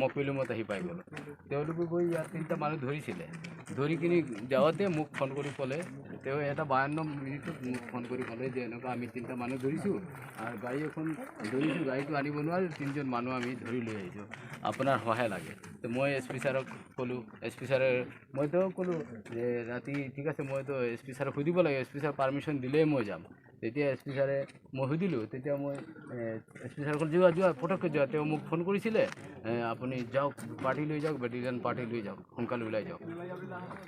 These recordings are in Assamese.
মকপিলুমত আহি পাই গ'লোঁ। তেওঁলোকে গৈ ইয়াত তিনিটা মানুহ ধৰিছিলে। ধৰি কিনি যাওঁতে মোক ফোন কৰি ক'লে, তেওঁ 1:52 মিনিটত মোক ফোন কৰি ক'লে যে এনেকুৱা আমি তিনিটা মানুহ ধৰিছোঁ আৰু গাড়ী এখন ধৰিছোঁ, গাড়ীটো আনিব নোৱাৰিলোঁ, তিনিজন মানুহ আমি ধৰি লৈ আহিছোঁ, আপোনাৰ সহায় লাগে। তো মই এছ পি ছাৰক ক'লোঁ, এছ পি ছাৰে, মই তেওঁক ক'লোঁ যে ৰাতি ঠিক আছে, মইতো এছ পি ছাৰক সুধিব লাগে, এছ পি ছাৰ পাৰ্মিশ্যন দিলেই মই যাম। তেতিয়া এছ পি ছাৰে, মই সুধিলোঁ, তেতিয়া মই এছ পি ছাৰে ক'লে যোৱা যোৱা, পটককৈ যোৱা। তেওঁ মোক ফোন কৰিছিলে, আপুনি যাওক, পাৰ্টি লৈ যাওক, বেটেলিয়ন পাৰ্টি লৈ যাওক, সোনকালে ওলাই যাওক।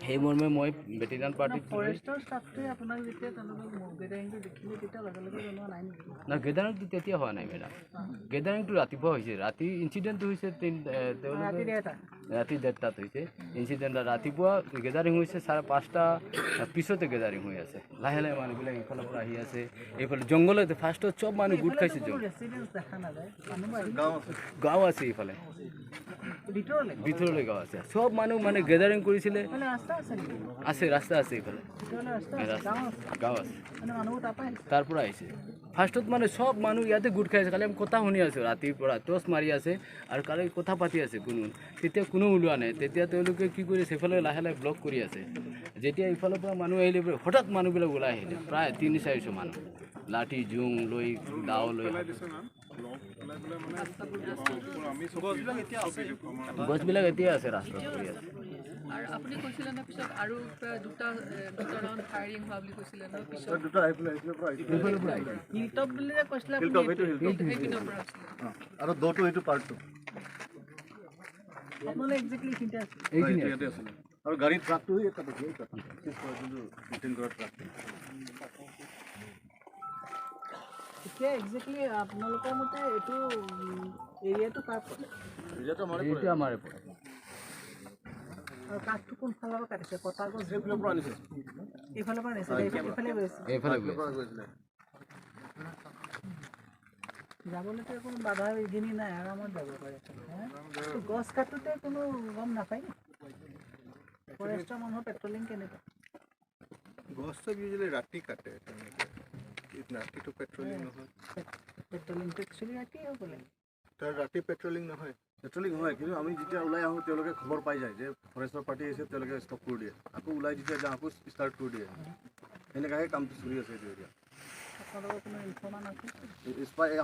সেই মৰ্মে মই বেটেলিয়ন পাৰ্টিত নাই, গেডাৰিংটো তেতিয়া হোৱা নাই মেডাম, গেডাৰিংটো ৰাতিপুৱা হৈছে। ৰাতি ইনচিডেণ্টটো হৈছে, তেওঁলোকে ৰাতি 1:30টাত হৈছে ইনচিডেণ্ট। ৰাতিপুৱা গেডাৰিং হৈছে 5:30 পিছতে গেডাৰিং হৈ আছে। লাহে লাহে মানুহবিলাক ইফালৰ পৰা আহি আছে, এইফালে জংঘলতে ফাৰ্ষ্টত চব মানুহ গোট খাইছে। গাঁও আছে এইফালে, ভিতৰলৈ গাঁও আছে। চব মানুহ মানে গেডাৰিং কৰিছিলে। আছে, ৰাস্তা আছে এইফালে, গাঁও আছে, তাৰ পৰা আহিছে। ফাৰ্ষ্টত মানে চব মানুহ ইয়াতে গোট খাই আছে। কালি আমি কথা শুনি আছোঁ, ৰাতিৰ পৰা টৰ্চ মাৰি আছে আৰু কালি কথা পাতি আছে কোনো, তেতিয়া কোনো ওলোৱা নাই। তেতিয়া তেওঁলোকে কি কৰিছে, সেইফালে লাহে লাহে ব্লক কৰি আছে। যেতিয়া ইফালৰ পৰা মানুহ আহিলে, হঠাৎ মানুহবিলাক ওলাই আহিলে, প্ৰায় 300-400 মানুহ, লাঠি জোং লৈ, দাও লৈ। গছবিলাক এতিয়া আছে, ৰাস্তাত পৰি আছে। আৰু আপুনি কৈছিলে ন পিছত আৰু দুটা দুটা ৰাউণ্ড ফায়াৰিং হোৱা বুলি কৈছিলে ন পিছত? হিলটপ বুলি যে কৈছিলে, সেইপিনৰ পৰা আছিলে আৰু দটো এইটো পাৰ্টটো আপোনালোকে একজেক্টলি এইখিনিতে আছে, এইখিনিতে আছিলে। আৰু গাড়ীৰ ট্ৰাকটো তাত আছে, কৰা ট্ৰাকটো। এতিয়া একজেক্টলি আপোনালোকৰ মতে এইটো এৰিয়াটো কাৰ পৰে? এৰিয়াটো আমাৰে পৰে। আৰু কাঠটো কোনফালৰ পৰা কাটিছে? কটা গছ সেইফালৰ পৰা আনিছে, এইফালৰ পৰা আনিছে, এইফালে গৈছে, এইফালে গৈছে। যাবলৈতো কোনো বাধা বিঘিনি নাই, আৰামত যাব পাৰে। গছ কাটোতে কোনো গম নাপায় নি? ফৰেষ্টৰ মানুহৰ পেট্ৰলিং কেনেকুৱা? গছ চব ইউজুৱেলি ৰাতি কাটে, তেনেকৈ ৰাতিটো পেট্ৰলিং নহয়। পেট্ৰলিংটো একচুৱেলি ৰাতি হ'ব লাগে। তাৰ ৰাতি পেট্ৰলিং নহয়। পেট্ৰলিং হয়, কিন্তু আমি যেতিয়া ওলাই আহোঁ তেওঁলোকে খবৰ পাই যায় যে ফৰেষ্টৰ পাৰ্টি আহিছে, তেওঁলোকে ষ্টপ কৰি দিয়ে। আকৌ ওলাই যেতিয়া যাওঁ আকৌ ষ্টাৰ্ট কৰি দিয়ে। সেনেকুৱাহে কামটো চলি আছে এইটো এতিয়া।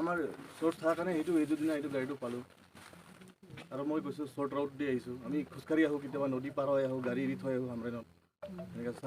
আমাৰ চ'ৰ্চ থকাৰ কাৰণে সেইটো এইটো দিনা এইটো গাড়ীটো পালোঁ। আৰু মই কৈছোঁ শ্বৰ্ট ৰাউট দি আহিছোঁ, আমি খোজকাঢ়ি আহোঁ, কেতিয়াবা নদী পাৰ হৈ আহোঁ, গাড়ী এৰি থৈ আহোঁ হামৰেনত এনেকৈ।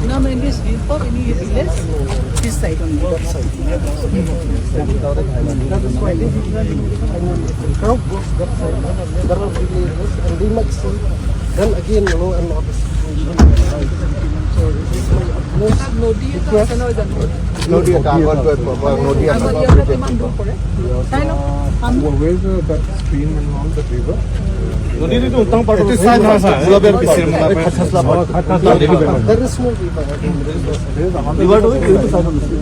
No, no, in this hilltop, in this village, this side only. That side. That is why the crowd goes that side. There are villages and they might see. Then again, law and order situation. So it is my utmost request. নদী এটা আগত নদী এটা। Where's that stream and all, that river? নদীটো উত্তম part There is no river. ৰিভাৰটো এইটো চাইডত আছে।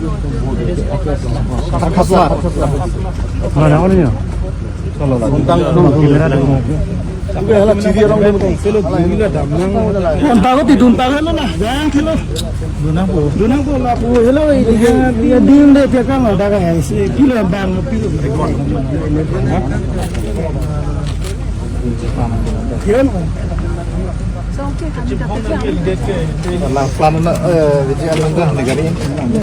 Plan